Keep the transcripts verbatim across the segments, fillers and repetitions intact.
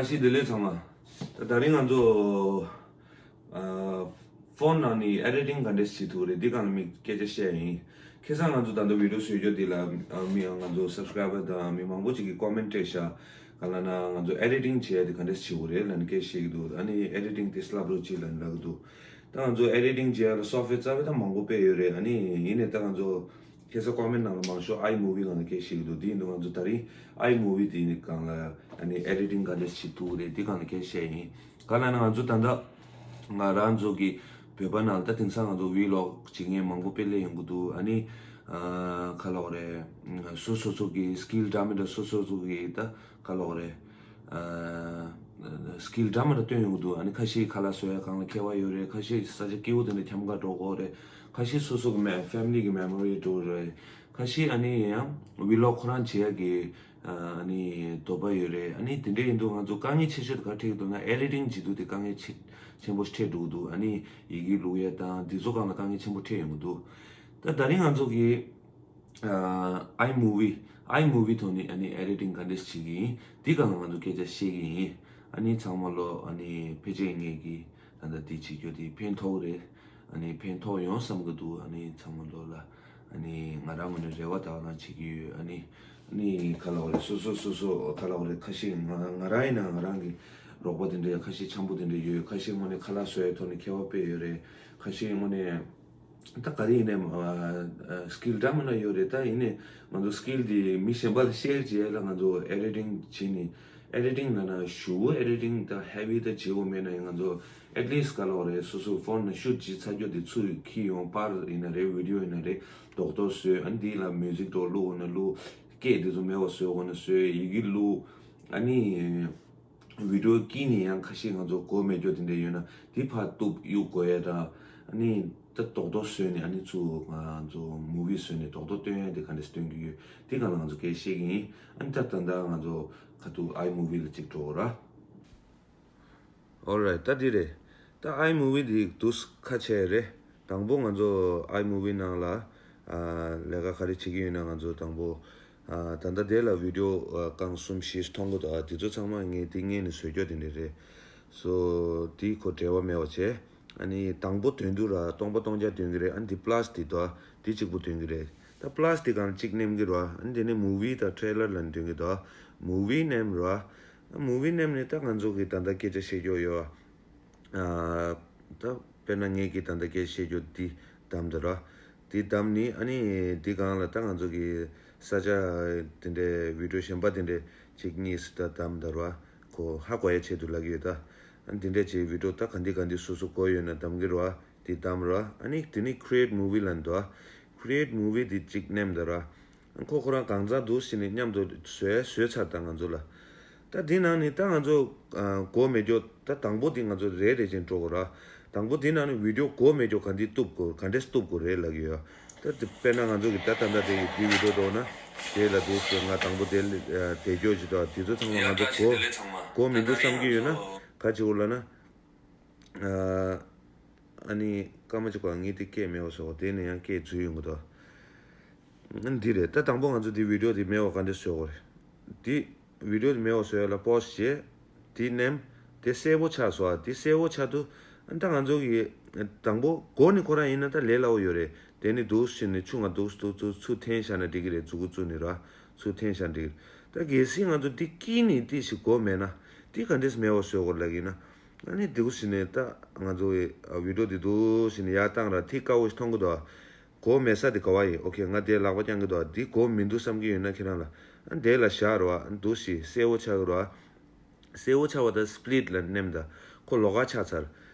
བཀྲ་ཤིས་བདེ་ལེགས་ཚང་མ། ད་དེ་རིང་ང་ཚོ་ཨ་ཕོན་ནང་ནས་ཨེ་ཌི་ཊིང་ག་འདྲས་བྱེད་ཐུབ་རེད། འདི་སྒང་ལ་མི་སྐད་ཆ་བཤད་ཡིན། ཁ་སང་ང་ཚོ་ད་ལྟ་བི་ཌིའོ་བཟོ་རྒྱུ་འདི་ལ་ཨ་མི་ང་ཚོ་སབ་སི་ཀ་རའི་བར་དང་མི་མང་པོ་ཅིག་གིས་ཀོ་མེན་ཊི་སྤྲད་ཤག་ག་ལབ་ན་ང་ཚོ་ཨེ་ཌི་ཊིང་བྱེད་ཡ་དེ་ག་འདྲས་བྱེད་དགོས་རེད་ལབ་ནས་སྐད་བཤད་ཀྱི་འདུག་ཨ་ནི་ཨེ་ཌི་ཊིང་དེ་བསླབ་རོགས་གྱིས་ལབ་ནས་ལབ་ཀྱི་འདུག་ད་ང་ཚོ་ཨེ་ཌི་ཊིང་བྱེད་ཡ་ལ་སོབ་ཊི་ཝེར་རྩ་བའི་ད་མང་པོ་དཔེ་ཡོད་རེད། ཨ་ནི་ཡིན་ནའི་ད་ང་ཚོ་ཁ་སང་ཀོ་མེན་ཊི་ནང་ལ་མང་ཤོས་ཨའི་མུ་བི་སྒང་ལ་སྐད་བཤད་ཀྱི་འདུག་དེ་ཡིན་དུས་ང་ཚོ་ད་རིང་ཨའི་མུ་བི་དེ་སྒང་ལ་ཨ་ནི་ཨེ་ཌི་ཊིང་ག་འདྲས་བྱེད་ཐུབ་རེད་དེ་སྒང་ལ་སྐད་བཤད་ཡིན། ག་ལབ་ན་ང་ཚོ་ད་ལྟ་ང་རང་ཚོ་གི་བོད་པ་ནང་ལ་ད་དེང་སང་ང་ཚོ་ཝི་ལོག་བྱེད་མཁན་མང་པོ་དཔེ་སླེབས་ཡོང་གི་འདུག་ཨ་ནི་ཨ་ག་ལབ་དགོས་རེད། སོ་སོ་སོ་གི་སི་ཀིལ་འདྲ་མི་འདྲ་སོ་སོ་སོ་གི་ད་ག་ལབ་དགོས་རེད། ཨ་སི་ཀིལ་འདྲ་མི་འདྲ་སྟོན་ཡོང་གི་འདུག་ཨ་ནི་ཁ་ཤས་ཁ་ལག་བཟོ་ཡ་སྒང་ལ་མཁས་པ་ཡོད་རེད། ཁ་ཤས་ས་ཆ་སྐྱིད་པོ་དེ་འདྲ་འཁྱམ་ག་འགྲོ་གི་རེད། ཁ་ཤས་སོ་སོ་གི་མེ་ཕེ་མི་ལི་གི་མེ་མོ་རི་འགྲོ་གི་རེད། ཁ་ཤས་ཨ་ནི་ཡང་ཝི་ལོག་ཁོ་རང་བྱེད་ཡ་གི་ཨ་ནི་འདོད་པ་ཡོད་རེད། ཨ་ནི་དེ་འདྲ་ཡིན་དུས་ང་ཚོ་དཀའ་ངལ་ཆེ་ཤོས་དེ་ག་རེ་འཕྲད་ཀྱི་འདུག་ན་ཨེ་ཌི་ཊིང་བྱེད་དུས་དེ་དཀའ་ངལ་ཆེ་ཆེན་པོ་འཕྲད་འགྲོ་གི་འདུག་ཨ་ནི་ཡི་གེ་བླུག་ཡ་དང་དེ་ཚོ་སྒང་ལ་དཀའ་ངལ་ཆེན་པོ་འཕྲད་ཡོང་གི་འདུག་ད་ད་རིང་ང་ཚོ་གི་ཨ་ཨའི་མུ་བི་ཨའི་མུ་བི་ཐོག་ནས་ཨ་ནི་ཨེ་ཌི་ཊིང་ག་འདྲས་བྱེད་ཀྱི་ཡིན་དེ་སྒང་ལ་ང་ཚོ་སྐད་ཆ་བཤད་ཀྱི་ཡིན། ཨ་ནི་ཚང་མ་ལོ་ཨ་ནི་ཕལ་ཆེར་ངེད་ཀྱི་ད་ལྟ་དེ་བྱེད་རྒྱུ་དེ་ཕན་ཐོགས་རེད། ཨ་ནི་ཕན་ཐོགས་ཡོང་བསམ་གྱི་འདུག་ཨ་ནི་ཚང་མ་ལོ་ལ་ཨ་ནི་ང་རང་ངོས་ནས་རེ་བ་དང་བླངས་བྱེད་ཀྱི་ཡོད། ཨ་ནི་ཨ་ནི་ག་ལབ་དགོས་རེད། སོ་སོ་སོ་སོ་ག་ལབ་དགོས་རེད། ཁ་ཤས་ང་ང་རང་ཡིན་ན་ང་རང་གི་རོགས་པ་དེ་འདྲ་ཁ་ཤས་འཆམ་པོ་དེ་འདྲ་ཡོད། ཁ་ཤས་ངོས་ནས་ཁ་ལག་བཟོ་ཡའི་ཐོག་ནས་མཁས་པ་དཔེ་ཡོད་རེད། ཁ་ཤས་ངོས་ནས་ད་ག་རེ་ཡིན་ནའི་ཨ་ཨ་སི་ཀིལ་འདྲ་མི་འདྲ་ཡོད་རེད། ད་ཡིན་ནའི་ང་ཚོ་སི་ཀིལ་དེ་མི་གཞན་པ་ལ་ཤེར་བྱེད་ཡ་ལ་ང་ཚོ་ཨེ་ཌི་ཊིང་བྱེད་ནས་ཨེ་ཌི་ཊིང་ལབ་ན་ཞེ་པོ་ཨེ་ཌི་ཊིང་ད་ཧེ་བི་ད་བྱེད་དགོས་མེད་ན་ཡང་ང་ཚོ་ཨེཊ་ལིསྚ་ག་ལབ་དགོས་རེད། སོ་སོ་ཕོན་ནང་ཤུཊ་བྱེད་ཚར་རྒྱུ་དེ་ཚུར་འཁྱེར་ཡོང་། པར་ཡིན་ན་རེད། ཝི་ཌིའོ་ཡིན་ན་རེད། རྡོག་རྡོག་བཟོས། ཨ་ནི་དེ་ལ་མིའུ་ཟིག་འདྲ་བླུག་དགོས་ན་བླུག་སྐད་དེ་ཚོ་མེད་པ་བཟོ་དགོས་ན་བཟོས། ཡི་གེ་བླུག་ཨ་ནི་ཝི་ཌིའོ་དཀྱིལ་ནས་ཡང་ཁ་ཤས་ང་ཚོ་གོ་མེད་རྒྱུ་དེ་འདྲ་ཡོད་ན་དེ་ཕར་གཏུབ་གཡུག་དགོས་ཡ་དང་། ཨ་ནི་ད་རྡོག་རྡོག་བཟོས་ནས་ཨ་ནི་ཚུར་ང་ཚོ་མུ་བི་བཟོས་ནས་རྡོག་རྡོག་སྟོན་ཡ་དེ་ག་འདྲ་སྟོན་གྱི་ཡོད་དེ་སྒང་ལ་ང་ཚོ་སྐད་བཤད་ཀྱི་ཡིན། ཨ་ནི་ད་ད་ལྟ་ང་ཚོ་ཁ་ཐུག་ཨའི་མུ་བི་ལ་གཅིག་འགྲོ་ར། Alright, ད་འདི་རེད། ད་ཨའི་མུ་བི་འདི་འདུག་སེ་ཁ་ཕྱེ་རེད། དང་པོ་ང་ཚོ་ཨའི་མུ་བི་ནང་ལ་ཨ་ལས་ཀ་ག་རེ་བྱེད་ཀྱི་ཡོད་ན། ང་ཚོ་དང་པོ་ཨ་ད་ལྟ་དེ་ལ་ཝི་ཌིའོ་ཨ་རྐང་གསུམ་བཞི་མཐོང་གི་འདུག་ཨ་དེ་ཚོ་ཚང་མ་ངས་དེ་སྔོན་ནས་བཟོས་རྒྱུ་དེ་འདྲ་རེད། སོ་དེ་ཁོ་འབྲེལ་བ་མེད་པ་བྱས། ཨ་ནི་དང་པོ་ཐོན་དུས་ར་སྟོང་པ་སྟོང་རྐྱང་ཐོན་གྱི་རེད། ཨ་ནི་དེ་པ་ལ་སི་དེ་དོ་དེ་གཅིག་པོ་ཐོན་གྱི་རེད། ད་པ་ལ་སི་དེ་སྒང་གཅིག་མནན་གྱི་ར། ཨ་ནི་དེ་ནས་མུ་བི་དང་ཊེ་རེ་ལར་ལབ་ནས་ཐོན་གྱི་འདུག་མུ་བི་མནན་ར། མུ་བི་མནན་ནས་ད་ང་ཚོ་གི་ད་ལྟ་སྐད་ཆ་བཤད་རྒྱུ་ཡོད། ཨ་ད་དཔེར་ན་ངེད་ཀྱིས་ད་ལྟ་སྐད་ཆ་བཤད་རྒྱུ་འདི་བདམས་ད་ར། འདི་བདམས་ནས་ཨ་ནི་འདི་སྒང་ལ་ད་ང་ཚོ་གི་ས་ཆ་དེ་འདྲའི་ཝི་ཌིའོ་གཞན་པ་དེ་འདྲའི་གཅིག་གཉིས་ད་བདམས་ད་ར། ཁོ་ཧ་གོ་ཡ་ཆེད་དུ་ལབ་ཀྱི་ཡོད་ད། ཨ་ནི་འདི་འདྲ་བྱས་ཝི་ཌིའོ་ད་ག་འདི་ག་འདི་སོ་སོ་དགོས་ཡོད་ན་བདམས་ཀྱི་ར། འདི་བདམས་ར། ཨ་ནི་དེ་ནི་ཁི་རི་ཨེཊ་མུ་བི་ལབ་འདུག་ཁི་རི་ཨེཊ་མུ་བི་འདི་གཅིག་མནན་ད་ར། ཁོ་ཁོ་རང་གང་ཚང་འདུག་ཟེར་ནས་མཉམ་དུ་བཟོས་བཟོས་ཚར་ད་ང་ཚོ་ལ། ད་འདི་ནང་ནས་ད་ང་ཚོ་ཨ་གོ་མེད་རྒྱུ་ད་དང་པོ་འདི་ང་ཚོ་རེ་རེ་བཞིན་འགྲོ་དགོས་ར། དང་པོ་འདི་ནང་ནས་ཝི་ཌིའོ་གོ་མེད་རྒྱུ་ག་འདི་གཏུབ་དགོས། ག་འདྲས་གཏུབ་དགོས་རེད་ལབ་ཀྱི་ཡོད། ད་དེ་དཔེར་ན་ང་ཚོ་གི་ད་ད་ལྟ་དེ་གི་དེ་ཝི་ཌིའོ་འགྲོ་ན་དེ་ལ་འདུག་ཟེར། ང་དང་པོ་དེ་ལ་དེ་རྒྱུ་ཞིག་འདུག་དེ་ཚོ་ཚང་མ་ང་ཚོ་གོ་གོ་མི་འདུག་བསམ་གྱི་ཡོད་ན་ག་བྱེད་དགོས་ལབ་ན། ཨ་ཨ་ནི་སྐར་མ་གཅིག་པ་ངས་དེ་སྐད་མེད་པ་བཟོ་དགོས། དེ་ནས་ཡང་སྐད་འཛུལ་ཡོང་གི་འདུག་ཨ་འདི་རེད། ད་དང་པོ་ང་ཚོ་དེ་ཝི་ཌིའོ་དེ་མེད་པ་ག་འདྲས་བཟོ་དགོས་རེད། དེ་ཝི་ཌིའོ་དེ་མེད་པ་བཟོ་ཡ་ལ་པོ་སི་བྱས། དེ་མནན། དེ་གསལ་པོ་ཆགས་སོང་། ཨ་དེ་གསལ་པོ་ཆགས་དུས་ཨ་ད་ང་ཚོ་གི་དང་པོ་གོ་ནི་ཁོ་རང་ཡིན་ན་ད་ལས་སླ་པོ་ཡོད་རེད། དེ་ནི་འདུག་སེ་ནི་ཆུང་ང་འདུག་སེ་འདུག་ཚུར་ཚུར་འཐེན་བཞག་ན་འགྲིག་གི་རེད། མཛུ་གུ་བཙུགས་ནི་ར་ཚུར་འཐེན་བཞག་ན་འགྲིག་གི་རེད། ད་གལ་སྲིད་ང་ཚོ་འདི་དཀྱིལ་ནས་ཏོག་ཙམ་གོ་མེད་ན་འདི་ག་འདྲས་མེད་པ་བཟོ་དགོས་ལབ་ཀྱི་ཡིན་ན། ཨ་ནི་འདུག་སེ་ནི་ད་ང་ཚོ་གི་ཝི་ཌིའོ་འདི་འདུག་སེ་ནི་ཡར་བཏང་ར། ཐིག་དཀར་པོ་ཞིག་མཐོང་གི་འདུག་གོ་མེད་ས་དེ་ག་པར་ཡིན། ཨོ་ཁེ། ང་དེ་ལག་པ་བརྐྱང་གི་འདུག་འདི་གོ་མི་འདུག་བསམ་གྱི་ཡོད་ན་ཁྱེད་རང་ལ་ཨ་དེ་ལ་བཞག་རོགས། ཨ་འདུག་སེ་གསལ་པོ་ཆགས་ཀྱི་རོགས། གསལ་པོ་ཆགས་པ་དང་སི་པི་ལིཊ་ལ་མནན་ད། ཁོ་ལོགས་ཀ་ཆགས་ཚར།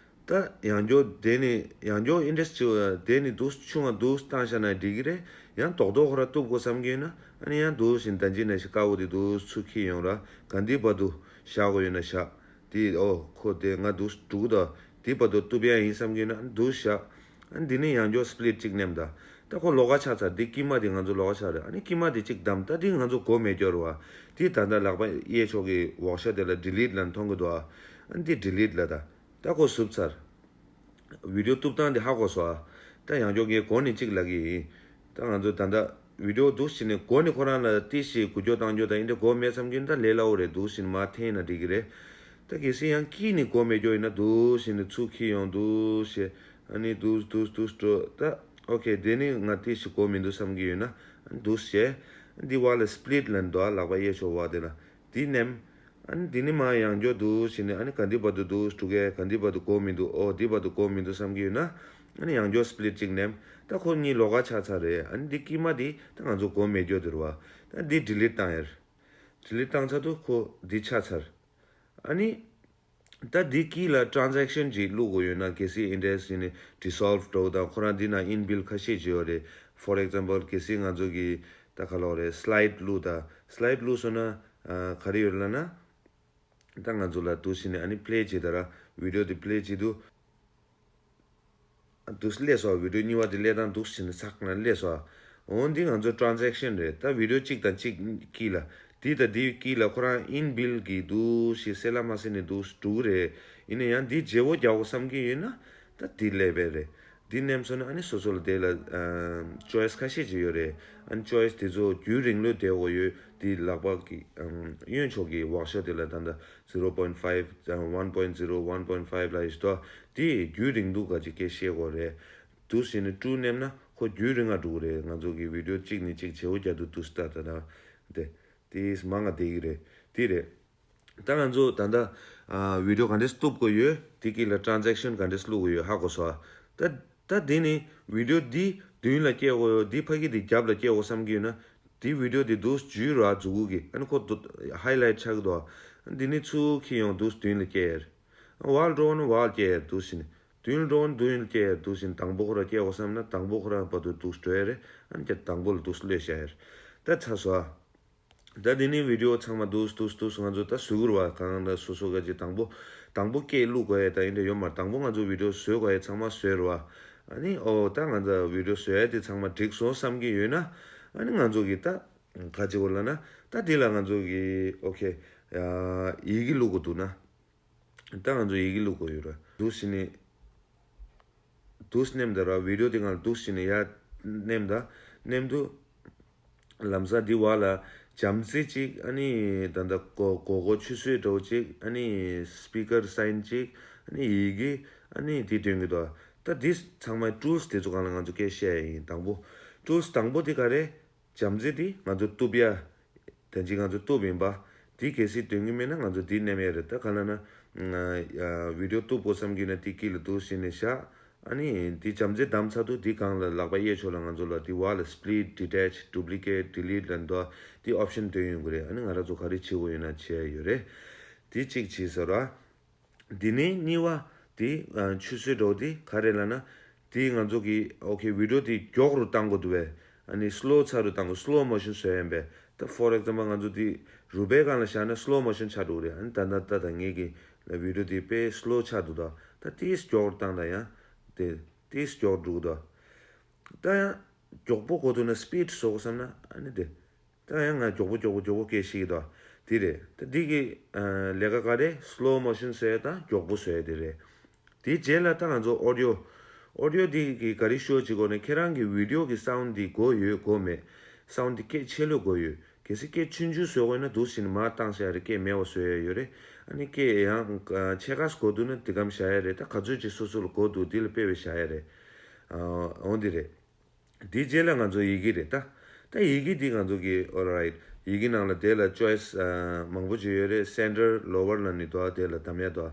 ད་ཡང་བསྐྱར་དེ་ནས་ཡང་བསྐྱར་ཨིན་ཌི་ཡུ་སི་བྱེད་པ་དེ་ནས་འདུག་ཆུང་ང་འདུག་བཏང་བཞག་ན་འགྲིག་གི་རེད། ཡང་རྡོག་རྡོག་ཁོ་རང་གཏུབ་དགོས་བསམ་གྱི་ཡོད་ན་ཨ་ནི་ཡང་འདུག་སེ་ད་ཅི་ནས་ཤིག་དཀར་པོ་དེ་འདུག་ཚུར་འཁྱེར་ཡོང་ར། ག་འདི་བར་དུ་བཞག་དགོས་ཡོད་ན་བཞག་དེ་ཨོ་ཁོ་དེ་ང་འདུག་སེ་འགྲོ་གི་འདུག་དེ་བར་དུ་གཏུབ་ཡ་ཡིན་བསམ་གྱི་ཡོད་ན་ཨ་ནི་འདུག་སེ་བཞག་ཨ་ནི་འདི་ནས་ཡང་བསྐྱར་སི་པི་ལིཊ་གཅིག་མནན་ད། ད་ཁོ་ལོགས་ཀ་ཆགས་ཚར། འདི་དཀྱིལ་མ་དེ་ང་ཚོ་ལོགས་ཀ་ཆགས་རེད། ཨ་ནི་དཀྱིལ་མ་དེ་གཅིག་བདམས། ད་འདི་ང་ཚོ་གོ་མེད་རྒྱུ་རེད་པ། དེ་ད་ལྟ་ལག་པ་གཡས་ཕྱོགས་ཀྱི་འོག་ཤ་དེ་ལ་ཌི་ལིཊ་ལབ་མཐོང་གི་འདུག་ཨ་ནི་འདི་ཌི་ལིཊ་ལབ་ད། ད་ཁོ་ཟུབ་ཚར། ཝི་ཌིའོ་གཏུབ་སྟངས་དེ་ཧ་གོ་སོང་ཨ། ད་ཡང་བསྐྱར་ངས་གོ་ནས་གཅིག་ལབ་ཀྱི་ཡིན། ད་ང་ཚོ་ད་ལྟ་ཝི་ཌིའོ་འདུག་སེ་ནས་གོ་ནས་ཁོ་རང་ལ་ཏོག་ཙམ་འགུལ་སྐྱོད་གཏང་རྒྱུ་དང་ཨིན་དེ་གོ་མེད་བསམ་གྱི་ཡོད་ན་ད་ལས་སླ་པོ་རེད། འདུག་སེ་ནས་མར་འཐེན་ན་འགྲིག་གི་རེད། ད་གལ་སྲིད་ཡང་ཀི་ནི་གོ་མེད་རྒྱུ་ཡིན་ན་འདུག་ཟེར་ནས་ཚུར་འཁྱེར་ཡོང་འདུག་ཟེར། ཨ་ནི་འདུག་འདུག་འདུག་འགྲོ། ད་ཨོ་ཁེ། དེ་ནི་ང་དེ་ཞིག་གོ་མི་འདུག་བསམ་གྱི་ཡོད་ན་འདུག་ཟེར། འདི་བ་ལ་སི་པི་ལིཊ་ལ་འདུག་ལག་པ་གཡས་ཕྱོགས་བ་དེ་ལ། འདི་ནེམ། ཨ་ནི་འདི་ནི་མ་ཡང་འགྱོ་འདུག་ཟེར་ནས། ཨ་ནི་ག་འདི་བར་དུ་འདུག་འགྲོ་གས། ག་འདི་བར་དུ་གོ་མི་འདུག་ཨོ་འདི་བར་དུ་གོ་མི་འདུག་བསམ་གྱི་ཡོད་ན། ཨ་ནི་ཡང་འགྱོ་སི་པི་ལིཊ་གཅིག་ནེམ། ད་ཁོ་གཉིས་ལོགས་ཀ་ཆགས་ཚར་རེད། ཨ་ནི་འདི་དཀྱིལ་མ་འདི་ད་ང་ཚོ་གོ་མེད་རྒྱུ་དེ་རེད་བ། ད་འདི་ཌི་ལིཊ་བཏང་ཡར། ཌི་ལིཊ་བཏང་ཚར་དུས་ཁོ་འདི་ཆགས་ཚར། ཨ་ནི། ད་འདི་དཀྱིལ་ལ་ཊ་རན་ཟེག་ཤན་ཅིག་བླུག་དགོས་ཡོད་ན། གལ་སྲིད་ཨིན་ཌེག་སི་ཡིན་ན་ཌི་སོལ་ཝི་འགྲོ་དང་། ཁོ་རང་འདི་ན་ཨིན་བིལ་ཁ་ཤས་ཅིག་ཡོད་རེད། ཕོར་ཨེག་ཛམ་པལ་གལ་སྲིད་ང་ཚོ་གི་ད་ག་ལབ་རེད། སི་ལའེ་ཌི་བླུག་དང་། སི་ལའེ་ཌི་བླུག་སོང་ན་ཨ་ག་རེ་ཡོད་ལབ་ན། ད་ང་ཚོ་ལ་འདུག་སེ་ནས་ཨ་ནི་པི་ལེ་བྱེད་དང་ར། བི་ཌི་ཡོ་འདི་པི་ལེ་བྱེད་དུས། འདུག་སླེབས་སོང་། བི་ཌི་ཡོ་གཉིས་པ་དེ་སླེབས་དང་འདུག་སེ་ནས་ཚག་ན་སླེབས་སོང་། འོ་འདི་ང་ཚོ་ཊ་རན་ཟེག་ཤན་རེད། ད་བི་ཌི་ཡོ་གཅིག་དང་གཅིག་དཀྱིལ་ལ། འདི་དང་འདི་དཀྱིལ་ལ་ཁོ་རང་ཨིན་བིལ་གྱི་འདུག་སེ་གསལ་ལ་མ་གསལ་ནས་འདུག་སེ་འགྲོ་གི་རེད། ཡིན་ན་ཡང་འདི་བརྗེ་བོ་རྒྱག་དགོས་བསམ་གྱི་ཡོད་ན། ད་འདི་སླེབས་པ་རེད། འདི་ནེམ་སོང་ན་ཨ་ནི་སོ་སོ་ལ་དེ་ལ་ཨ་ཅོ་ཡི་སི་ཁ་ཤས་ཅིག་ཡོད་རེད། ཨ་ནི་ཅོ་ཡི་སི་དེ་ཚོ་རྒྱུན་རིང་ལོས་བསྡད་དགོས་ཡོད། འདི་ལག་པ་གི་ཨམ་གཡོན་ཕྱོགས་ཀྱི་ཝརཀ་ཤོབ་དེ་ལ་ད་ལྟ་zero point five, one point zero, one point five ལ་ཡོད་དོ། དེ་རྒྱུན་རིང་དུ་ག་ཅིག་སྐད་བཤད་དགོས་རེད། འདུག་སེ་ནས་དཀྲུག་ནེམ་ན་ཁོ་རྒྱུན་རིང་ང་འགྲོ་གི་རེད། ང་ཚོ་གི་བི་ཌི་ཡོ་གཅིག་ནས་གཅིག་བརྗེ་བོ་རྒྱག་དུས་འདུག་སེ་ད་ད་ད་དེ་དེ་མང་ང་བསྡད་ཀྱི་རེད། དེ་རེད། ད་ང་ཚོ་ད་ལྟ་ཨ་བི་ཌི་ཡོ་ག་འདྲས་གཏུབ་དགོས་ཡོད། དེ་གི་ལ་ཊ་རན་ཟེག་ཤན་ག་འདྲས་བླུག་དགོས་ཡོད་ཧ་གོ་སོང་། ད་ད་དེ་ནི་བི་ཌི་ཡོ་འདི་མདུན་ལ་སྐྱེལ་དགོས་ཡོད། འདི་ཕ་གི་འདི་རྒྱབ་ལ་སྐྱེལ་དགོས་བསམ་གྱི་ཡོད་ན། དེ་བི་ཌི་ཡོ་འདི་འདུག་སེ་འཇུས་ར་མཛུ་གུ་གི། ཨ་ནི་ཁོ་འདུག་ཧའི་ལའེ་ཊི་ཆགས་ཀྱི་འདུག་འདི་ནི་ཚུར་འཁྱེར་ཡོང་འདུག་སེ་མདུན་ལ་སྐྱེལ་ཡར། ཝལ་འགྲོ་ན་ཝལ་སྐྱེལ་ཡར་འདུག་སེ་ནི། མདུན་འགྲོ་ན་མདུན་ལ་སྐྱེལ་ཡར་འདུག་སེ་ནི། དང་པོ་ཁོ་ར་སྐྱེལ་དགོས་བསམ་ན་དང་པོ་ཁོ་ར་བར་དུ་འདུག་སེ་འགྲོ་ཡ་རེད། ཨ་ནི་ཀྱ་དང་པོ་ལ་འདུག་སེ་གློད་བཞག་ཡ་རེད། ད་ཚར་སོང་ཨ། ད་འདི་ནི་བི་ཌི་ཡོ་ཚང་མ་འདུག་སེ་འདུག་སེ་འདུག་སེ་ང་ཚོ་ད་བཟོ་གི་རེད་བ། གང་ལ་སོ་སོ་ག་ཅིག་དང་པོ་དང་པོ་སྐད་བླུག་དགོས་ཡ་ད་ཡིན་འདྲ་ཡོད་མ་རེད། དང་པོ་ང་ཚོ་བི་ཌི་ཡོ་བཟོ་དགོས་ཡ་ཚང་མ་བཟོས་རེད་བ། ཨ་ནི་ཨོ་ད་ང་ཚོ་བི་ཌི་ཡོ་བཟོ་ཡ་དེ་ཚང་མ་འགྲིག་སོང་བསམ་གྱི་ཡོད་ན། ཨ་ནི་ང་ཚོ་གི་ད་ག་ཅིག་གོ་ལབ་ན། ད་འདི་ལ་ང་ཚོ་གི་ཨོ་ཁེ་ཡི་གེ་བླུག་དགོས་འདུག་ན། ད་ང་ཚོ་ཡི་གེ་བླུག་དགོས་ཡོད་ར། འདུག་སེ་ནི། འདུག་སེ་ནེམ་ད་ར། བི་ཌི་ཡོ་དེ་སྒང་ལ་འདུག་སེ་ནི་ཡར་ནེམ་ད། ནེམ་དུས་ལམ་སང་འདི་བར་ལ་བྱམས་བརྩེ་གཅིག་ཨ་ནི་ད་ལྟ་གོ་གོ་གོ་ཆུད་ཟོས་འདྲ་བོ་གཅིག་ཨ་ནི་སི་པི་ཀར་སའིན་གཅིག་ཨ་ནི་ཡི་གེ་ཨ་ནི་དེ་སྟོན་གྱི་འདུག་ད་འདི་ཚང་མ་ཊུལ་སི་དེ་ཚོ་སྒང་ལ་ང་ཚོ་སྐད་བཤད་ཡ་ཡིན། དང་པོ་ཊུལ་སི་དང་པོ་དེ་ག་རེ། བྱམས་བརྩེ་དེ་ང་ཚོ་གཏུབ་ཡ། ད་ཅི་ང་ཚོ་གཏུབ་ཡིན་པ། དེ་གལ་སྲིད་སྟོན་གྱི་མེད་ན་ང་ཚོ་དེ་ནེམ་ཡ་རེད། ད་ག་ལབ་ན། ང་ཡ་བི་ཌི་ཡོ་གཏུབ་དགོས་བསམ་གྱི་ན་དེ་དཀྱིལ་ལ་འདུག་སེ་ནི་བཞག་ཨ་ནི་དེ་བྱམས་བརྩེ་བདམས་ཚར་དུས་དེ་སྒང་ལ་ལག་པ་གཡས་ཕྱོགས་ལ་ང་ཚོ་ལ་དེ་བར་ལ་སི་པི་ལིཊ། ཌི་ཊེཆ། ཌུབ་ལི་ཀེཊ། ཌི་ལིཊ་ལབ་འདུག་དེ་ཨོབ་ཤན་སྟོན་ཡོང་གི་རེད། ཨ་ནི་ང་རང་ཚོ་ག་རེ་བྱེད་དགོས་ཡོད་ན་བྱེད་ཡ་ཡོད་རེད། དེ་གཅིག་བྱས་ཟེར་ར། འདི་ནས་གཉིས་པ་དེ་ཨ་ཆུད་ཟོས་འགྲོ་དེ་ག་རེ་ལབ་ན། དེ་ང་ཚོ་གི་ཨོ་ཁེ་བི་ཌི་ཡོ་དེ་མགྱོགས་རུ་བཏང་དགོས་འདུག་བས། ཨ་ནི་སི་ལོ་ཚ་རུ་བཏང་དགོས། སི་ལོ་མོ་ཤན་བཟོ་ཡ་ཡིན་པས། ད་ཕོར་ཨེག་ཛམ་པལ་ང་ཚོ་དེ་རུས་པའི་སྒང་ལ་བཞག་ན་སི་ལོ་མོ་ཤན་ཆགས་འགྲོ་གི་རེད། ཨ་ནི་ད་ད་ད་ད་ངེད་ཀྱི་ལ་བི་ཌི་ཡོ་དེ་དཔེ་སི་ལོ་ཆགས་འདུག་ད་ད་ཏིས་མགྱོགས་རུ་བཏང་ད་ཡང་དེ་ཏིས་མགྱོགས་འགྲོ་གི་འདུག་ད་ཡང་མགྱོགས་པོ་དགོས་འདུག་ན་སི་པིཌ་བཟོ་དགོས་བསམ་ན་ཨ་ནི་དེ། ད་ཡང་ང་མགྱོགས་པོ་མགྱོགས་པོ་མགྱོགས་པོ་སྐད་བཤད་ཀྱི་འདུག་དེ་རེད། ད་འདི་གི་ཨ་ལས་ཀ་ག་རེ། སི་ལོ་མོ་ཤན་བཟོ་ཡ་དང་མགྱོགས་པོ་བཟོ་ཡ་དེ་རེད། དེའི་རྗེས་ལ་ད་ང་ཚོ་ཨོ་ཌི་ཡོ། ཨོ་ཌི་ཡོ་འདི་གི་ག་རེ་ཤོ་བྱེད་དགོས་ནས། ཁྱེད་རང་གི་བི་ཌི་ཡོ་གི་སའུན་ཌི་འདི་གོ་ཡོད་གོ་མེད། སའུན་ཌི་འདི་སྐད་ཆེ་ལོས་གོ་ཡོད། གལ་སྲིད་སྐད་ཆུང་ཆུང་བཟོ་དགོས་ན་འདུག་སེ་ནི་མར་བཏང་བཞག་ཡ་རེད། སྐད་མེད་པ་བཟོ་ཡ་ཡོད་རེད། ཨ་ནི་སྐད་ཡང་ཆེ་ཁ་སུ་གོ་འདུག་ན་འདི་གམ་བཞག་ཡ་རེད། ད་ག་ཚོད་ཅིག་སོ་སོ་ལ་གོ་འདུག་འདི་ལ་དཔེ་བའི་བཞག་ཡ་རེད། ཨ་འོ་འདི་རེད། དེའི་རྗེས་ལ་ང་ཚོ་ཡི་གེ་རེད་ད། ད་ཡི་གེ་འདི་ང་ཚོ་གི་ཨོ་རའིཊ། ཡི་གེ་ནང་ལ་དེ་ལ་ཅོ་ཡི་སི་ཨ་མང་པོ་ཅིག་ཡོད་རེད། སེན་ཊར་ལོ་ཝར་ལ་ནི་འདུག་དེ་ལ་གདམ་ཡ་འདུག་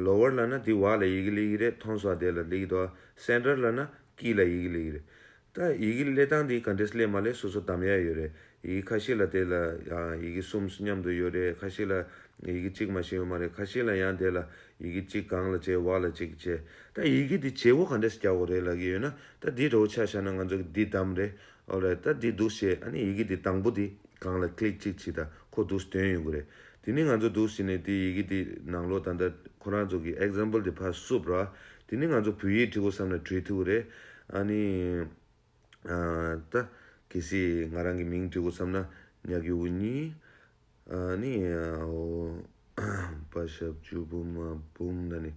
ལོ་ཝར་ལ་ན་དེ་བར་ལ་ཡི་གེ་སླེབས་ཀྱི་རེད། མཐོང་སོང་དེ་ལ་སླེབས་ཀྱི་འདུག་སེན་ཊར་ལ་ན་དཀྱིལ་ལ་ཡི་གེ་སླེབས་ཀྱི་རེད། ད་ཡི་གེ་སླེབས་སྟངས་འདི་ག་འདྲས་སླེབས་མ་སླེབས་སོ་སོ་གདམ་ཡ་ཡོད་རེད། ཡི་གེ་ཁ་ཤས་ལ་དེ་ལ་ཡང་ཡི་གེ་གསུམ་མཉམ་དུ་ཡོད་རེད། ཁ་ཤས་ལ་ཡི་གེ་གཅིག་མ་ཤེས་ཡོད་མ་རེད། ཁ་ཤས་ལ་ཡང་དེ་ལ་ཡི་གེ་གཅིག་སྒང་ལ་བྱས་བར་ལ་གཅིག་བྱས། ད་ཡི་གེ་འདི་བརྗེ་བོ་ག་འདྲས་རྒྱག་དགོས་རེད་ལབ་ཀྱི་ཡོད་ན། ད་འདི་འདྲ་བོ་ཆ་བཞག་ན་ང་ཚོ་གི་འདི་བདམས་རེད། ཨོ་རེད། ད་འདི་འདུག་བྱས། ཨ་ནི་ཡི་གེ་འདི་དང་པོ་འདི་སྒང་ལ་ཀི་ལིག་གཅིག་བྱེད། ད་ཁོ་འདུག་སྟོན་ཡོང་གི་རེད། དེ་ནི་ང་ཚོ་འདུག་བྱས་ནས་འདི་ཡི་གེ་འདི་ནང་ལོགས་ད་ལྟ་ཁོ་རང་ཚོ་གི་ཨེག་ཛམ་པལ་འདི་ཕར་བསུབ་ར། དེ་ནི་ང་ཚོ་བོད་ཡིག་འབྲི་དགོས་བསམ་ན་འབྲི་ཐུབ་ཀྱི་རེད། ཨ་ནི། ཨ་ད་གལ་སྲིད་ང་རང་གི་མིང་འབྲི་དགོས་བསམ་ན་ཉ་གི་འུ་གཉིས། ཨ་ནི་ཨོ་པ་ཞབས་ཀྱུ་བུ་མ་འབུམ་ལ་ནི་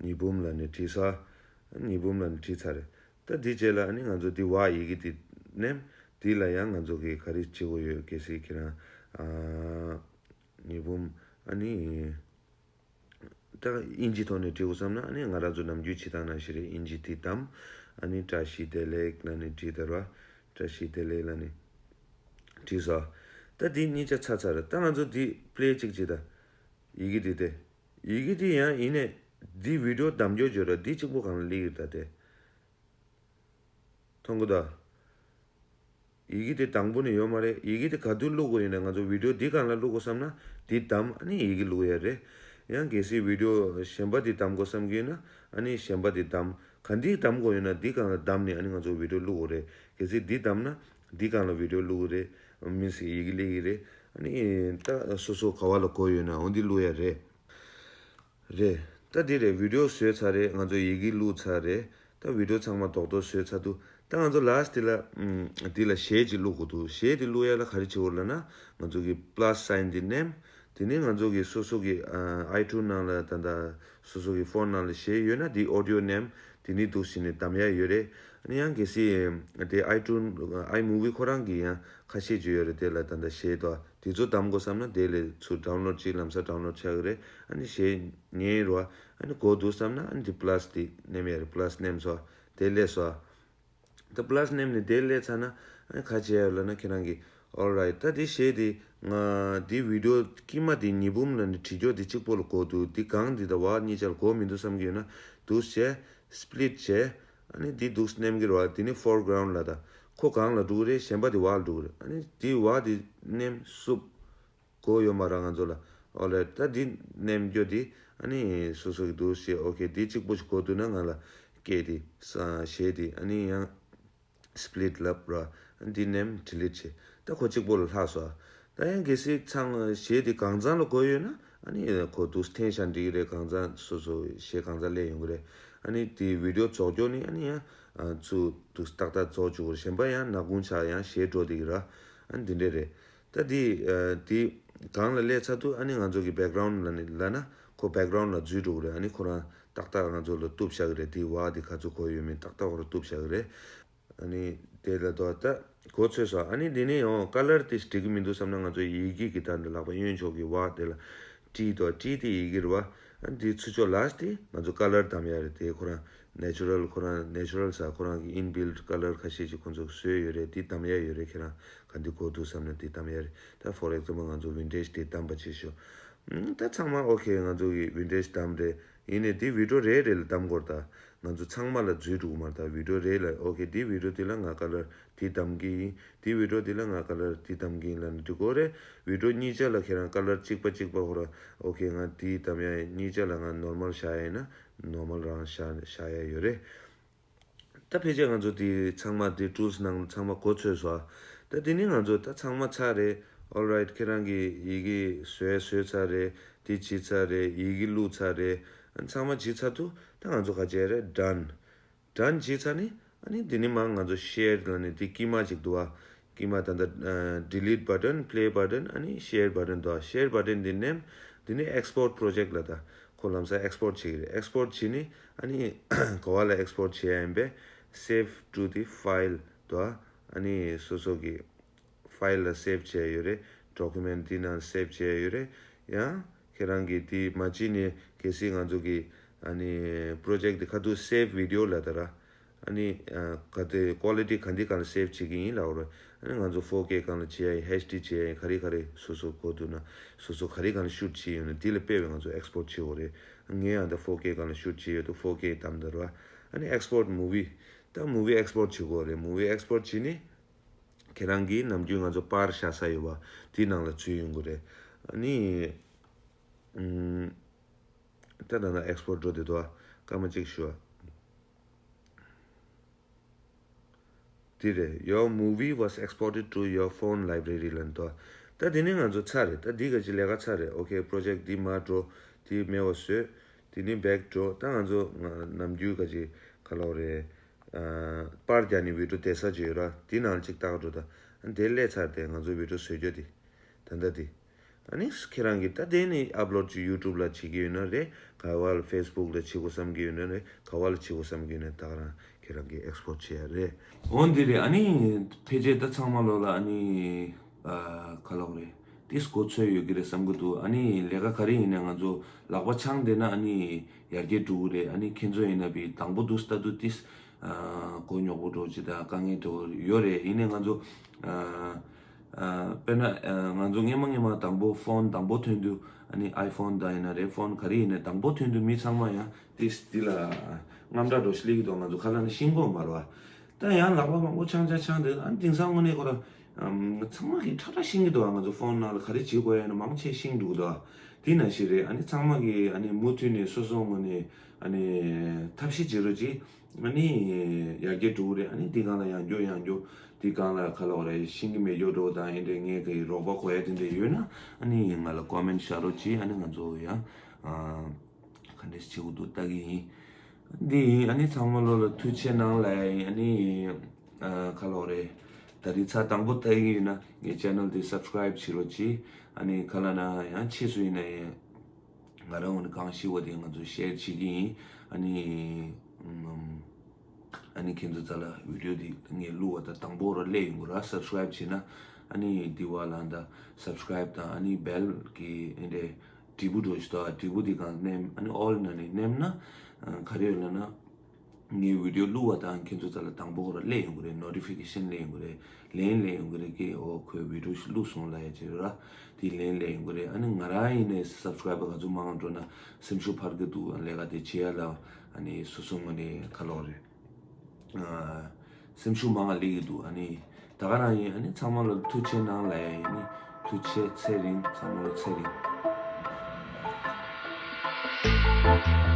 ཉི་འབུམ་ལ་ནི་བྲིས་ས། ཉི་འབུམ་ལ་ནི་བྲིས་ཚར་རེད། ད་འདི་རྗེས་ལ་ཨ་ནི་ང་ཚོ་འདི་བ་ཡི་གེ་འདི་ནེམ། འདི་ལ་ཡང་ང་ཚོ་གི་ག་རེ་བྱེད་དགོས་ཡོད། གལ་སྲིད་ཁྱེད་རང་ཨ་ཉི་འབུམ་ཨ་ནི། ད་ཨིན་ཇི་ཐོག་ནས་བྲིས་དགོས་བསམ་ན་ཨ་ནི་ང་རང་ཚོ་ནམ་རྒྱུན་བྱེད་སྟངས་ནང་བཞིན་རེད། ཨིན་ཇི་དེ་བདམས། ཨ་ནི་བཀྲ་ཤིས་བདེ་ལེགས་ལབ་ནས་བྲིས་དར་བ། བཀྲ་ཤིས་བདེ་ལེགས་ལབ་ནས་བྲིས་སོ། ད་འདི་གཉིས་ཆ་ཚར་ཚར་རེད། ད་ང་ཚོ་འདི་པི་ལེ་གཅིག་བྱེད་ད། ཡི་གེ་འདི་དེ། ཡི་གེ་འདི་ཡང་ཡིན་ནས་འདི་བི་ཌི་ཡོ་བདམས་རྒྱུ་བརྗོད་ར་འདི་གཅིག་པོ་གང་ལ་སླེབས་ཡོད་ད་དེ། མཐོང་གི་འདུག་ཡི་གེ་དེ་དང་པོ་ནས་ཡོད་མ་རེད། ཡི་གེ་དེ་ག་དུས་བླུག་དགོས་ཡིན་ན་ང་ཚོ་བི་ཌི་ཡོ་འདི་སྒང་ལ་བླུག་དགོས་བསམ་ན་འདི་བདམས་ཨ་ནི་ཡི་གེ་བླུག་ཡ་རེད། ཡང་གལ་སྲིད་བི་ཌི་ཡོ་གཞན་པ་འདི་བདམས་དགོས་བསམ་གྱི་ཡོད་ན་ཨ་ནི་གཞན་པ་འདི་བདམས། ག་འདི་བདམས་དགོས་ཡོད་ན་འདི་སྒང་ལ་བདམས་ནས་ཨ་ནི་ང་ཚོ་བི་ཌི་ཡོ་བླུག་དགོས་རེད། གལ་སྲིད་འདི་བདམས་ན་འདི་སྒང་ལ་བི་ཌི་ཡོ་བླུག་དགོས་རེད། མིན་སི་ཡི་གེ་སླེབས་ཀྱི་རེད། ཨ་ནི་ད་སོ་སོ་ག་བ་ལ་དགོས་ཡོད་ན་འོ་འདི་བླུག་ཡ་རེད། རེད། ད་འདི་རེད། བི་ཌི་ཡོ་བཟོས་ཚར་རེད། ང་ཚོ་ཡི་གེ་བླུགས་ཚར་རེད། ད་བི་ཌི་ཡོ་ཚང་མ་རྡོག་རྡོག་བཟོས་ཚར་འདུག་ད་ང་ཚོ་ལཱ་སི་ཊི་དེ་ལ་ཨམ། འདི་ལ་གཞས་ཅིག་བླུག་དགོས་འདུག་གཞས་དེ་བླུག་ཡ་ལ་ག་རེ་བྱེད་དགོས་ལབ་ན་ང་ཚོ་གི་པི་ལ་སི་སའིན་དེ་མནན། དེ་ནས་ང་ཚོ་གི་སོ་སོ་གི་ཨ། ཨའི་ཊུན་ནང་ལ་ད་ལྟ་སོ་སོ་གི་ཕོན་ནང་ལ་གཞས་ཡོད་ན་དེ་ཨོ་ཌི་ཡོ་མནན། དེ་ནས་འདུག་སེ་ནས་བདམས་ཡ་ཡོད་རེད། ཨ་ནི་ཡང་གལ་སྲིད་དེ་ཨའི་ཊུན་ཨའི་མུ་བི་ཁོ་རང་གི་ཡང་ཁ་ཤས་ཅིག་ཡོད་རེད། དེ་ལ་ད་ལྟ་གཞས་དང་། དེ་ཚོ་བདམས་དགོས་བསམ་ན་དེ་ལས་ཚུར་ཌའུན་ལོཌ་ཅིག་ལམ་སང་ཌའུན་ལོཌ་ཆགས་ཀྱི་རེད། ཨ་ནི་གཞས་ཉན་རོ། ཨ་ནི་གོ་འདུག་བསམ་ན་ཨ་ནི་དེ་པི་ལ་སི་དེ་མནན་ཡ་རེད། པི་ལ་སི་མནན་སོང་། དེ་སླེབས་སོང་། ད་པི་ལ་སི་མནན་ནས་དེ་སླེབས་ཚར་ན་ཨ་ནི་ག་བྱེད་ཡ་ལབ་ན་ཁྱེད་རང་གི་ཨོ་རའིཊ། ད་དེ་གཞས་དེ་ང་དེ་བི་ཌི་ཡོ་དཀྱིལ་མ་དེ་ཉི་འབུམ་ལབ་ནས་བྲིས་རྒྱུ་དེ་གཅིག་པོ་ལ་གོ་འདུག་དེ་གང་དེ་དང་བ་གཉིས་ཆར་གོ་མི་འདུག་བསམ་གྱི་ཡོད་ན་འདུག་སེ་བྱས། སི་པི་ལིཊ་བྱས། ཨ་ནི་འདི་འདུག་སེ་མནན་གྱི་རེད་བ། དེ་ནི་ཕོར་གྷ་རའུན་ཌ་ལབ་ད། ཁོ་གང་ལ་འགྲོ་གི་རེད། གཞན་པ་དེ་བ་ལ་འགྲོ་གི་རེད། ཨ་ནི་དེ་བ་དེ་མནན་སུབ། གོ་ཡོད་མ་རེད་ང་ཚོ་ལ། ཨོ་ལེ། ད་འདི་མནན་རྒྱུ་དེ་ཨ་ནི་སོ་སོ་གི་འདུག་སེ་ཨོ་ཁེ་དེ་གཅིག་པོ་ཞིག་གོ་འདུག་ན་ང་ལ་སྐད་དེ་ས་གཞས་དེ་ཨ་ནི་ཡང་། སི་པི་ལིཊ་ལབ་ར། འདི་མནན་ཌི་ལིཊ་བྱེད། ད་ཁོ་གཅིག་པོ་ལ་ལྷག་སོང་། ད་ཡང་གལ་སྲིད་ཚང་གཞས་དེ་གང་ཚང་ལ་གོ་ཡོད་ན་ཨ་ནི་ཁོ་འདུག་འཐེན་བཞག་འགྲིག་གི་རེད། གང་ཚང་སོ་སོ་གཞས་གང་ཚང་སླེབས་ཡོང་གི་རེད། ཨ་ནི་དེ་བི་ཌི་ཡོ་རྫོགས་རྒྱུ་ནི་ཨ་ནི་ཡང་ཚུར་འདུག་ཏག་ཏག་རྫོགས་བཅུག་གི་རེད། གཞན་པ་ཡང་ནག་ཁུང་ཆགས་ཡང་གཞས་འགྲོ་བསྡད་ཀྱི་ར། ཨ་ནི་འདི་འདྲས་རེད། ད་དེ་དེ་གང་ལ་སླེབས་ཚར་དུས་ཨ་ནི་ང་ཚོ་གི་བེག་གྷ་རའུན་ཌ་ལབ་ནི་ལབ་ན་ཁོ་བེག་གྷ་རའུན་ཌ་ལ་འཛུལ་འགྲོ་གི་རེད། ཨ་ནི་ཁོ་རང་ཏག་ཏག་ང་ཚོ་ལ་གཏུབ་བཞག་གི་རེད། དེ་བ་དེ་ག་ཚོད་གོ་ཡོད་མེད་ཏག་ཏག་ཁོ་རང་གཏུབ་བཞག་གི་རེད། ཨ་ནི་དེ་ལ་དོ་ད་གོ་ཚོད་སོང་། ཨ་ནི་དེ་ནས་ཡང་ཀ་ལར་དེ་འགྲིག་གི་མི་འདུག་བསམ་ན་ང་ཚོ་ཡི་གེ་གི་ད་འདི་ལག་པ་གཡོན་ཕྱོགས་ཀྱི་བ་དེ་ལ་ཏི་དོ་ཏི་དེ་ཡི་གེ་རེད་བ། ཨ་ནི་དེ་ཚུར་ཕྱོགས་ལ་སི་དེ་ང་ཚོ་ཀ་ལར་བདམས་ཡ་རེད། དེ་ཁོ་རང་ནེ་ཅུ་རལ་ཁོ་རང་ནེ་ཅུ་རལ་ས་ཁོ་རང་གི་ཨིན་བིལ་ཊི་ཀ་ལར་ཁ་ཤས་ཅིག་ཁོ་ཚོ་བཟོས་ཡོད་རེད། དེ་བདམས་ཡ་ཡོད་རེད། ཁྱེད་རང་ག་འདི་གོ་འདུག་བསམ་ན་དེ་བདམས་ཡ་རེད། ད་ཕོར་ཨེག་ཛམ་པལ་ང་ཚོ་ཝིན་ཊེཇ་དེ་བདམས་པ་བྱེད་ཤོག་ཨུམ། ད་ཚང་མ་ཨོ་ཁེ་ང་ཚོ་གི་ཝིན་ཊེཇ་བདམས་རེད། ཡིན་ནའི་དེ་བི་ཌི་ཡོ་རེ་རེ་ལ་བདམས་དགོས་རེད་ད། ང་ཚོ་ཚང་མ་ལ་འཛུལ་འགྲོ་གི་མ་རེད་ད། བི་ཌི་ཡོ་རེ་ལ་ཨོ་ཁེ་དེ་བི་ཌི་ཡོ་དེ་ལ་ང་ཀ་ལར་དེ་བདམས་ཀྱི་ཡིན། དེ་བི་ཌི་ཡོ་དེ་ལ་ང་ཀ་ལར་དེ་བདམས་ཀྱི་ཡིན་ལབ་ནས་འགྲིག་གོ་རེད། བི་ཌི་ཡོ་གཉིས་ཆ་ལ་ཁྱེད་རང་ཀ་ལར་གཅིག་པ་གཅིག་པ་ཧོ་ར་ཨོ་ཁེ་ང་དེ་བདམས་ཡ་ཡིན། གཉིས་ཆ་ལ་ང་ནོར་མལ་བཞག་ཡ་ཡིན་ན་ནོར་མལ་རང་བཞག་བཞག་ཡ་ཡོད་རེད། ད་ཕལ་ཆེར་ང་ཚོ་དེ་ཚང་མ་དེ་ཊུལ་སི་ནང་ཚང་མ་གོ་ཚོད་སོང་། ད་དེ་ནི་ང་ཚོ་ད་ཚང་མ་ཚར་རེད། ཨོལ་རའིཊ། ཁྱེད་རང་གི་ཡི་གེ་བཟོས་བཟོས་ཚར་རེད། དེ་བྱས་ཚར་རེད། ཡི་གེ་བླུགས་ཚར་རེད། ཨ་ཚང་མ་བྱས་ཚར་དུས་ད་ང་ཚོ་ག་བྱས་རེད། ཌན། ཌན་བྱས་ཚར་ནི་ཨ་ནི་དེ་ནི་མ་ང་ཚོ་ཤེར་ལབ་ནི་དེ་དཀྱིལ་མ་ཅིག་འདུག་ཨ། དཀྱིལ་མ་ད་ལྟ་ཌི་ལིཊ་བ་ཊན། པི་ལེ་བ་ཊན། ཨ་ནི་ཤེར་བ་ཊན་འདུག་ཨ། ཤེར་བ་ཊན་དེ་མནན། དེ་ནི་ཨེགས་པོར་པོ་རོ་ཇེག་ལབ་ད། ཁོ་ལམ་སང་ཨེགས་པོར་བྱེད་ཀྱི་རེད། ཨེགས་པོར་བྱེད་ནི་ཨ་ནི་ག་བ་ལ་ཨེགས་པོར་བྱེད་ཡ་ཡིན་པས། Save to the file འདུག་ཨ། ཨ་ནི་སོ་སོ་གི་ཕའིལ་ལ་སེབ་བྱས་ཡོད་རེད། ཌོ་ཀུ་མེན་ཊི་འདི་ནང་སེབ་བྱས་ཡོད་རེད། ཡང་ཁྱེད་རང་གིས་དེ་མ་བྱས་ནས་གལ་སྲིད་ང་ཚོ་གི་ཨ་ནི་པོ་རོ་ཇེག་འདི་ཁ་ཐུག་སེབ་བི་ཌི་ཡོ་ལབ་ད་ར། ཨ་ནི་ཨ་ག་དེ་ཀོ་ལི་ཊི་ག་འདི་སྒང་ལ་སེབ་བྱེད་ཀྱི་ཡིན་ལབ་རེད། ཨ་ནི་ང་ཚོ་ཕོར་ཀེ་སྒང་ལ་བྱེད་ཡ་ཡིན། ཨེཆ་ཌི་བྱེད་ཡ་ཡིན། ག་རེ་ག་རེ་སོ་སོ་གོ་འདུག་ན་སོ་སོ་ག་རེ་སྒང་ལ་ཤུཊ་བྱེད་ཡོད་ན་དེ་ལ་དཔེ་བའི་ང་ཚོ་ཨེགས་པོར་བྱེད་དགོས་རེད། ངས་ཡང་ད་ཕོར་ཀེ་སྒང་ལ་ཤུཊ་བྱེད་ཡོད་དུས་ཕོར་ཀེ་བདམས་ད་ར། ཨ་ནི་ཨེགས་པོར་མུ་བི། ད་མུ་བི་ཨེགས་པོར་བྱེད་དགོས་རེད། མུ་བི་ཨེགས་པོར་བྱེད་ནི། ཁྱེད་རང་གིས་ནམ་རྒྱུན་ང་ཚོ་པར་བཞག་ས་ཡོད་པ་དེའི་ནང་ལ་ཚུད་ཡོང་གི་རེད། ཨ་ནི། ཨུམ། ད་ད་ལྟ་ཨེགས་པོར་འགྲོ་བསྡད་འདུག་ཨ། སྐར་མ་གཅིག་ཞུ་ཨ། འདི་རེད། Your movie was exported to your phone library ལབ་འདུག་ཨ། ད་འདི་ནི་ང་ཚོ་ཚར་རེད། ད་འདི་ག་ཅི་ལས་ཀ་ཚར་རེད། ཨོ་ཁེ། པོ་རོ་ཇེག་འདི་མར་འགྲོ། འདི་མེད་པ་བཟོས། འདི་ནི་བེག་འགྲོ། ད་ང་ཚོ་ང་ནམ་རྒྱུན་ག་ཅི་ག་ལབ་རེད། ཨ། པར་རྒྱག་ནི་བི་ཌི་ཡོ་བསྡད་ས་ཅིག་ཡོད་ར། དེ་ནང་གཅིག་བལྟ་ག་འགྲོ་ད། ཨ། དེ་སླེབས་ཚར་དེ་ང་ཚོ་བི་ཌི་ཡོ་བཟོ་རྒྱུ་དེ། ད་ལྟ་དེ། ཨ་ནི་ཁྱེད་རང་གིས་ད་དེ་ནི་ཨབ་ལོཌ་ཅིག་ཡུ་ཊུབ་ལ་བྱེད་ཀྱི་ཡོད་ན་རེད། ག་བ་ལ་ཕེ་སི་བུག་ལ་བྱེད་དགོས་བསམ་གྱི་ཡོད་ན་རེད། ག་བ་ལ་བྱེད་དགོས་བསམ་གྱི་ཡོད་ན་ད་ག་རང་ཁྱེད་རང་གིས་ཨེགས་པོར་བྱེད་ཡ་རེད། འོ་འདི་རེད། ཨ་ནི་ཕལ་ཆེར་ད་ཚང་མ་ལོ་ལ་ཨ་ནི་ཨ་ག་ལབ་རེད། ཏིས་གོ་ཚོད་ཡོད་ཀྱི་རེད་བསམ་གྱི་འདུག་ཨ་ནི་ལས་ཀ་ག་རེ་ཡིན་ནའི་ང་ཚོ་ལག་པ་འཆང་བསྡད་ན་ཨ་ནི་ཡར་རྒྱས་འགྲོ་གི་རེད། ཨ་ནི་ཁྱེད་ཚོ་ཡིན་ན་བི་དང་པོ་འདུག་ལྟ་དུས་ཏིས་གོ་ཉོག་པོ་འགྲོ་ཅི་དང་དཀའ་ངལ་འགྲོ་ཡོད་རེད། ཡིན་ནའི་ང་ཚོ་དཔེར་ན་ང་ཚོ་སྔས་མ་སྔས་མ་དང་པོ་ཕོན་དང་པོ་ཐོན་དུས་ཨ་ནི་ཨའི་ཕོན་དང་ཡིན་ན་རེད། ཕོན་ག་རེ་ཡིན་ནའི་དང་པོ་ཐོན་དུས་མི་ཚང་མ་ཡང་ཏིས་འདི་ལ་དངངས་སྐྲག་འགྲོ་ཞིག་སླེབས་ཀྱི་འདུག་ང་ཚོ་ཁ་ལ་ནི་ཤེས་གོ་མ་རེད་བ། ད་ཡང་ལག་པ་མང་པོ་འཆང་འཆང་འཆང་དེ་ཨ་ནི་དེང་སང་དངོས་གནས་ཁོ་ར་ཚང་མ་གིས་ཁྲ་ཁྲ་ཤེས་ཀྱི་འདུག་ང་ཚོ་ཕོན་ནང་ལ་ག་རེ་བྱེད་དགོས་ཡ་ན་མང་ཆེ་ཤེས་འདུག་གདོ། དེ་ན་ཞིག་རེད། ཨ་ནི་ཚང་མ་གིས་ཨ་ནི་མུ་མཐུད་ནས་སོ་སོ་ངོས་ནས་ཨ་ནི་ཐབས་ཤེས་བྱེད་རོགས་གྱིས། ཨ་ནི་ཡར་རྒྱས་འགྲོ་གི་རེད། ཨ་ནི་དེ་སྒང་ལ་ཡང་འགྱོ་ཡང་འགྱོ་དེ་སྒང་ལ་ག་ལ་བ་རེད། ཤེས་ཀྱི་མེད་འགྱོ་འགྲོ་དང་ཨེ་འདྲས་ངས་གི་རོགས་པ་དགོས་ཡ་དེ་འདྲས་ཡོད་ན་ཨ་ནི་ང་ལ་ཀོ་མེན་ཤ་རོགས་གྱིས། ཨ་ནི་ང་ཚོ་ཡང་ག་འདྲས་བྱེད་དགོས་འདུག་ལྟ་གི་ཡིན། འདི་ཡིན། ཨ་ནི་ཚང་མ་ལོ་ལ་ཐུགས་ཆེ་གནང་ལ་ཡིན། ཨ་ནི་ཨ་ཁ་ལོ་རེད། ད་རིང་ཚར་དང་པོ་ལྟ་གི་ཡིན་ན་ངའི་ཆེ་ནལ་འདི་སབ་སི་ཀ་རེབ་བྱེད་རོགས་གྱིས། ཨ་ནི་ག་ལ་ན་ཡང་ཕྱིས་སུ་ཡིན་ན་ཡང་ང་རང་ངོས་ནས་གང་ཤེས་པ་དེ་ང་ཚོ་ཤེར་བྱེད་ཀྱི་ཡིན། ཨ་ནི་ཨམ། ཨ་ནི་ཁྱེད་ཚོ་རྩ་ལ་བི་ཌི་ཡོ་འདི་ངས་བླུགས་པ་དང་དང་པོ་ར་སླེབས་ཡོང་གི་ར། སབ་སི་ཀ་རེབ་བྱེད་ན་ཨ་ནི་འདི་བ་ལ་ད་སབ་སི་ཀ་རེབ་དང་ཨ་ནི་བེལ་གི་ཨེ་འདྲས་དྲིལ་བུ་འགྲོ་ཞིག་ད་དྲིལ་བུ་འདི་གང་མནན་ཨ་ནི་ཨོལ་ནང་ནས་མནན་ན་ག་རེ་ཡོད་ལབ་ན། ངའི་བི་ཌི་ཡོ་བླུགས་པ་དང་ཁྱེད་ཚོ་རྩ་ལ་དང་པོ་ར་སླེབས་ཡོང་གི་རེད། ནོ་ཊི་ཕི་ཀེ་ཤན་སླེབས་ཡོང་གི་རེད། ལན་སླེབས་ཡོང་གི་རེད། ཀྱེ་ཨོ་ཁོས་བི་ཌི་ཡོ་ཞིག་བླུགས་སོང་ལབ་ཡ་ཅིག་ར། དེ་ལན་སླེབས་ཡོང་གི་རེད། ཨ་ནི་ང་རང་ཡིན་ནའི་སབ་སི་ཀ་རེབ་ག་ཚོད་མང་འགྲོ་ན་སེམས་ཤུགས་འཕར་གི་འདུག་ལས་ཀ་དེ་བྱེད་ཡ་ལ་ཨ་ནི་སོ་སོ་ངོས་ནས་ཁ་ལོག་རེད། ཨ། སེམས་ཤུགས་མང་ང་སླེབས་ཀྱི་འདུག་ཨ་ནི་ད་ག་རང་ཡིན། ཨ་ནི་ཚང་མ་ལ་ཐུགས་རྗེ་གནང་ལབ་ཡ་ཡིན། ཨ་ནི་ཐུགས་རྗེ་ཚེ་རིང་། ཚང་མ་ལ་ཚེ་རིང་།